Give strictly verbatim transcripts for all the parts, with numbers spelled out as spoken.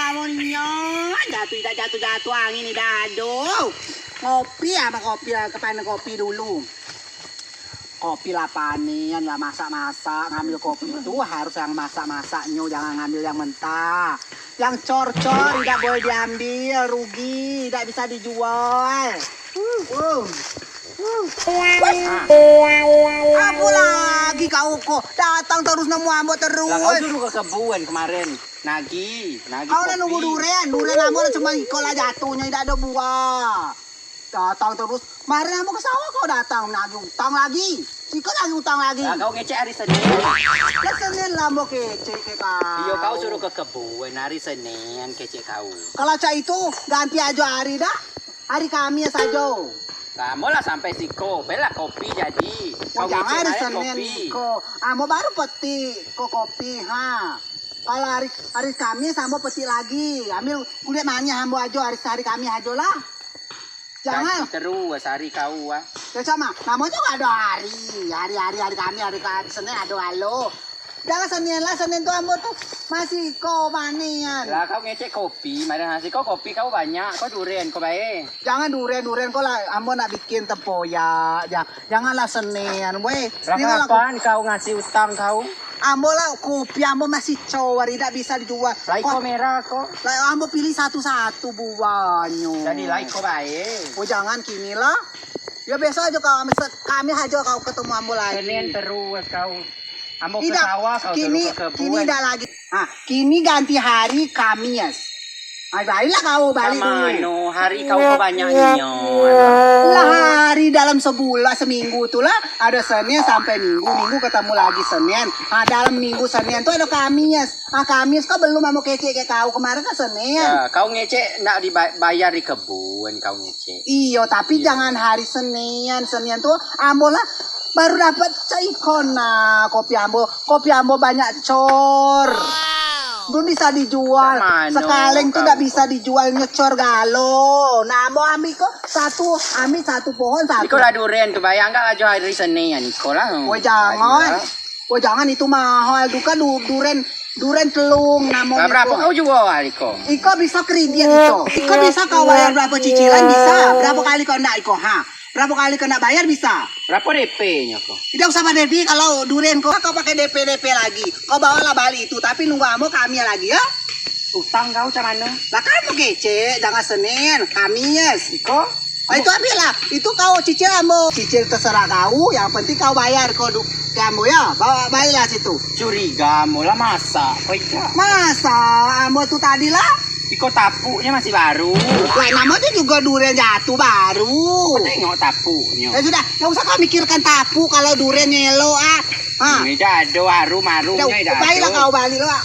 Amonyo jatuh, idak jatuh-jatuh angin, idak ado. Kopi, apo kopi, ke panen kopi dulu. Kopi lah panen, lah masak-masak, ngambil kopi tu harus yang masak-masaknyo, jangan ngambil yang mentah. Yang cor-cor idak boleh diambil, rugi, idak bisa dijual. Uh, uh. Apo lagi kau ko, datang terus nemu ambo terus. Lah, kau suruh ke kebun kemarin. Nagi, nagi. Kau nak nunggu duren, duren ambo lah cuma iko lah jatuhnyo, idak ado buah. Datang terus. Kemarin ambo ke sawah kau datang, nagi utang lagi. Iko lagi utang lagi. Lah, kau ngecek hari Senin. Lah, Senin lah ambo kecek ke kau. Iyo, kau suruh ke kebun hari Senin, kecek kau. Kalau cak itu, ganti ajo hari dah. Hari Kamis ajo. Lah, ambo lah sampai siko, bela kopi jadi. Oh, kau jangan ngecek hari bae Senin kopi. Iko. Ambo baru petik ko kopi, ha. Kalau hari, hari Kamis ambo petik lagi. Ambil kulit manis ambo ajo hari, hari Kamis ajo lah. Jangan. Ganti terus hari kau, ah. Ya, sama. Namonyo ado hari. Hari-hari, hari Kamis, hari Ka-, Senin ado alo. Jangan Senin lah, Senin tu ambo tu masih ko panen. Lah, kau ngecek kopi, madan hasil kau kopi kau banyak, kau duren kau bae. Jangan duren, duren kau lah, ambo nak bikin tempoyak. Ja-, janganlah Senin, weh. Lah, kapan kau ngasih utang kau? Ambo lah, kopi ambo masih cor, idak bisa dijual. Lah, iko merah ko. Lah, ambo pilih satu-satu buahnyo. Jadi lah, iko bae. Oh, jangan kini lah. Ya, besok ajo kau, Kamis ajo kau ketemu ambo lagi. Senin terus kau. Ambo ke sawah, kau terus ke kebun. Kini idak lagi. Ha, kini ganti hari Kamis. Ha, baliklah kau, balik dulu. Mano hari kau kebanyaknyo? Lah, hari dalam sebulan, seminggu tu lah, ado Senin sampai Minggu, Minggu ketemu lagi Senin. Ha, dalam minggu Senin tu ado Kamis. Ha, Kamis kau belum ambo kecek ke kau, kemarin kan Senin. Ya, kau ngecek ndak dibayar di kebun, kau ngecek. Iyo, tapi jangan hari Senin. Senin tu ambo lah baru dapat cak iko nah, kopi ambo, kopi ambo banyak cor. Belum bisa dijual. Sekaleng tu dak bisa dijual, nyo cor galo. Nah, ambo ambil ko satu, ambil satu pohon satu. Iko lah duren tu, bayangkan ajo hari Senin iko lah. Woi, jangan. Woi, jangan, itu mahal. Duka du-, duren, duren telung namonyo. Lah, berapo kau jual iko? Iko bisa kredit iko. Iko bisa kau bayar berapo cicilan bisa. Berapo kali kau ndak iko, ha? Berapo kali kau ndak bayar bisa. Berapo D P-nyo ko? Idak usah pakai D P kalau duren ko, kau pakai D P, D P lagi. Kau bawalah balik itu, tapi nunggu ambo Kamis lagi, ya. Utang kau cak mano? Lah, kan ambo kecek, jangan Senin, Kamis. Iko? Oh, itu ambil lah. Itu kau cicil ambo. Cicil terserah kau, yang penting kau bayar ko du-, ke ambo, ya. Bawa baliklah situ. Curiga ambo lah, masa ko idak? Masa ambo tu tadi lah. Iko tapuknyo masih baru. Lah, namonyo jugo duren jatuh baru. Kau tengok tapuknyo. Ya sudah, ndak usah kau mikirkan tapuk kalau duren elok, ah. Ha. Ini dah ado harum-harumnyo dah. Baiklah kau balik lah.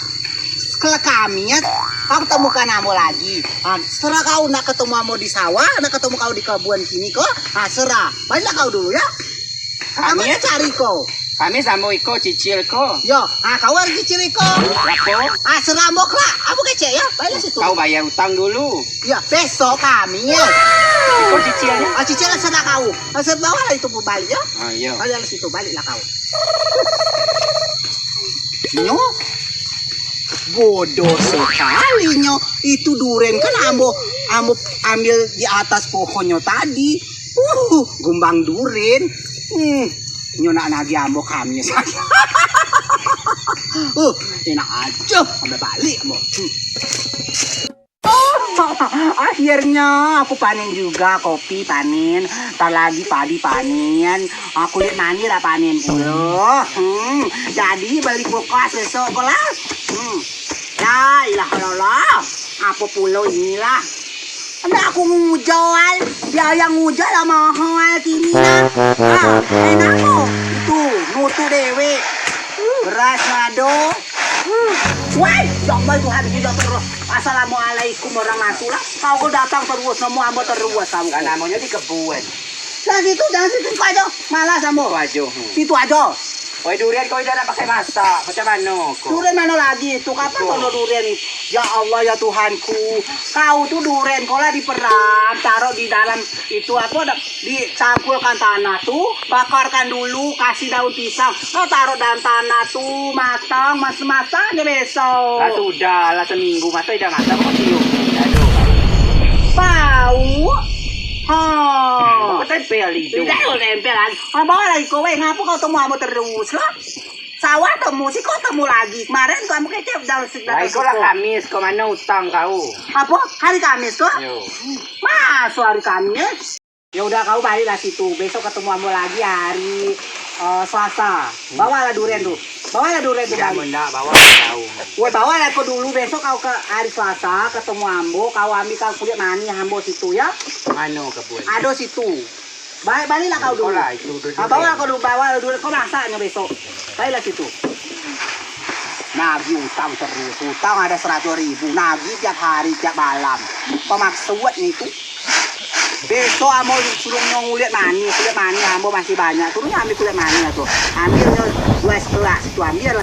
Kalau Kamis, kau temukan ambo lagi. Ha, serah kau nak ketemu ambo di sawah, nak ketemu kau di kebun kini ko. Ha, serah. Baiklah kau dulu, ya. Ambo nak cari ko. Kamis ambo iko cicil ko. Yo, ha, kau harus cicil iko. Apo? Ha, serah ambo kelak. Ambo kecek, ya. Baiklah situ. Kau bayar utang dulu. Ya, besok Kamis. Iko cicilnyo. Ha, cicil serah kau. Ha, bawalah itu balik, ya. Ha, iyo. Baliklah situ, baliklah kau. Nyo bodoh sekali nyo. Itu duren kan ambo, ambo ambil di atas pohonnyo tadi. Uh, gumbang duren. Hmm, nyo nak nagih ambo Kamis. Uh, enak ajo, ambo balik ambo. Hmm. Akhirnya aku panen juga, kopi panen, ntar lagi padi panen, ah, kulit mani lah panen pulo. Hmm, jadi beli kulkas besok ko lah. Hmm. La ilaha illallah, apo pulo inilah. Ndak aku ngujal, biaya ngujal lah mahal kini nah. Ah, enak ko. Itu, nutuk dewek. Beras ado. Wai, ya Allah, itu hari tidak terus. Assalamualaikum warahmatullah. Kau ko datang terus, nemu ambo terus kau ko. Lah, namonyo di kebun. Lah situ, jangan situ, situ ajo. Malas ambo. Situ ajo. Hmm. Situ ajo. Oi, durian kau idak nak pakai masak, macam mano ko? Durian mano lagi itu? Kapan kau durian itu? Ya Allah, ya Tuhanku. Kau tu durian kau lah diperam, taruh di dalam itu apa, dicampurkan tanah tu, bakarkan dulu, kasih daun pisang. Kau taruh dalam tanah tu, matang, mas-, matang aja besok. Lah sudah, lah seminggu, masa idak masak, kau cium. Aduh. Bau. Ha. Kau tempel itu. Idak, kau tempel lagi. Ha, bawa lagi kau, weh. Ngapa kau temu ambo terus lah? Sawah temu, siko temu lagi. Kemarin kau ambo kecek dalam segala. Lah, iko lah Kamis, kau mano utang kau? Apa? Hari Kamis kau? Yo. Masuk hari Kamis. Ya udah, kau baliklah situ. Besok ketemu ambo lagi hari eh, Selasa. Bawalah durian tu. Bawalah durian tu balik. Tidak, ndak bawa, tahu. Woi, bawalah kau dulu. Besok kau ke hari Selasa, ketemu ambo. Kau ambil kau kulit manis ambo situ, ya. Mano kebun? Ado situ. Baik, baliklah kau dulu. Kau lah, itu dulu. Ah, bawalah kau dulu, bawalah dulu. Kau masaknya besok. Baiklah situ. Nagih utang terus. Utang ada seratus ribu. Nagih tiap hari, tiap malam. Apa maksudnya itu? Besok ambo suruh nyo kulit manis, kulit manis ambo masih banyak. Suruh nyo ambil kulit manis tu. Ambilnyo dua sekelas tu, ambil